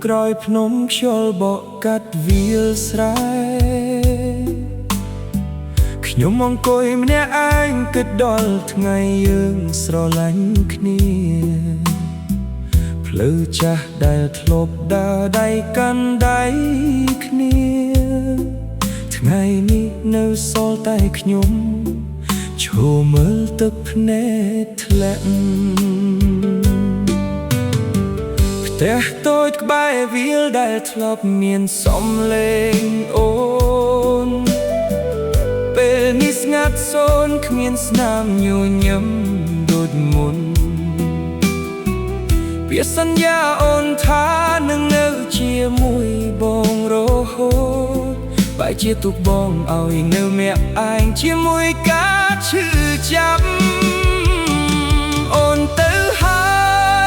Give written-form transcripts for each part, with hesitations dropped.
ក្រោយភ្នំខ្យល់បក់កាត់វាលស្រែខ្ញុំអង្គុយម្នាក់ឯងគិតដល់ថ្ងៃយើងស្រឡាញ់គ្នាផ្លូវចាស់ដែលធ្លាប់ដើរដៃកាន់ដៃគ្នាថ្ងៃនេះនៅសល់តែខ្ញុំឈរមើលទឹកភ្នែកធ្លាក់ផ្ទះតូចក្បែរវាលដែលធ្លាប់មានសំលេងអូនពេលនេះស្ងាត់សូន្យគ្មានស្នាមញញឹមដូចមុនពាក្យសន្យាអូនថានឹងនៅជាមួយបងរហូតបែរជាទុកបងឲ្យនៅម្នាក់ឯងជាមួយការឈឺចាប់អូនទៅហើ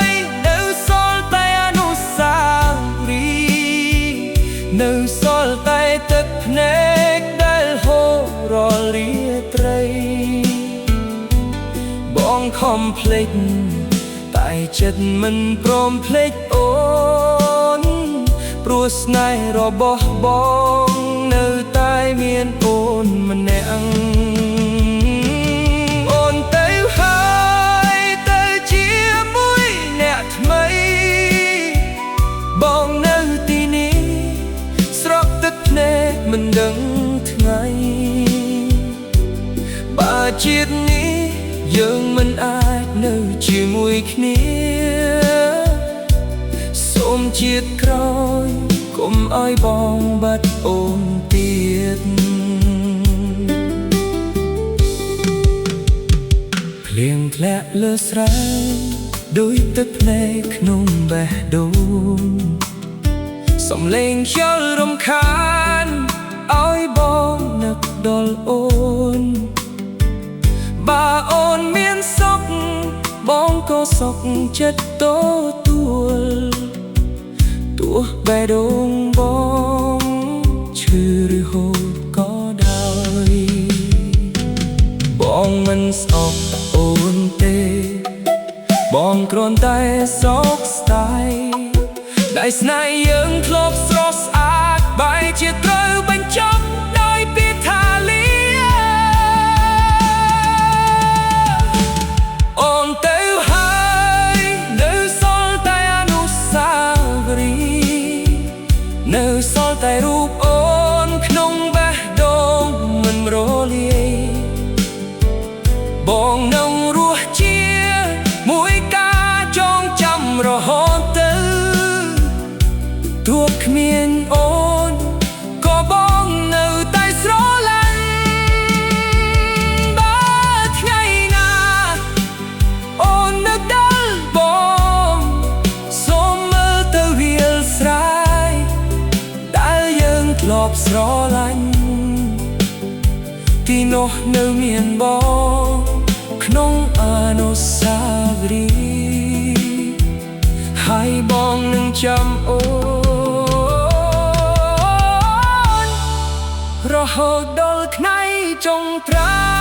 យនៅសល់តែអនុស្សាវរីយ៍នៅសល់តែទឹកភ្នែកដែលហូររាល់រាត្រីបងខំភ្លេចតែចិត្តមិនព្រមភ្លេចអូនព្រោះស្នេហ៍របស់បងនៅតែមានអូនម្នាក់អូនទៅហើយទៅជាមួយអ្នកថ្មីបងនៅទីនេះស្រក់ទឹកភ្នែកមិនដឹងថ្ងៃបើជាតិនេះយើងមិនអាចនៅជាមួយគ្នាសូមជាតិក្រោយកុំឲ្យបងបាត់អូនទៀតភ្លៀងធ្លាក់លើស្រែដូចទឹកភ្នែកក្នុងបេះដូងសំលេងខ្យល់រំខានឲ្យបងនឹកដល់អូនបើអូនមានសុខបងក៏សុខចិត្តទទួលទោះបេះដូងបងឈឺឬហូតក៏ដោយបងមិនស្អប់អូនទេបងគ្រាន់តែសោកស្ដាយដែលស្នេហ៍យើងធ្លាប់ស្រស់ស្អាតបែរជាត្រូវបញ្ចប់ដោយពាក្យថាលាអូនទៅហើយនៅសល់តែអនុស្សាវរីយ៍នៅសល់តែរូបអូនក្នុងបេះដូងមិនរលាយបងនឹងរស់ជាមួយការចងចាំរហូតទៅទោះគ្មានអូនក៏បងនៅតែស្រឡាញ់បើថ្ងៃណាអូននឹកដល់បងសូមមើលទៅវាលស្រែដែលយើងធ្លាប់ស្រឡាញ់ទីនោះនៅមានបងក្នុងអនុស្សាវរីយ៍ហើយបងនឹងចាំអូនរហូតដល់ថ្ងៃចុងត្រា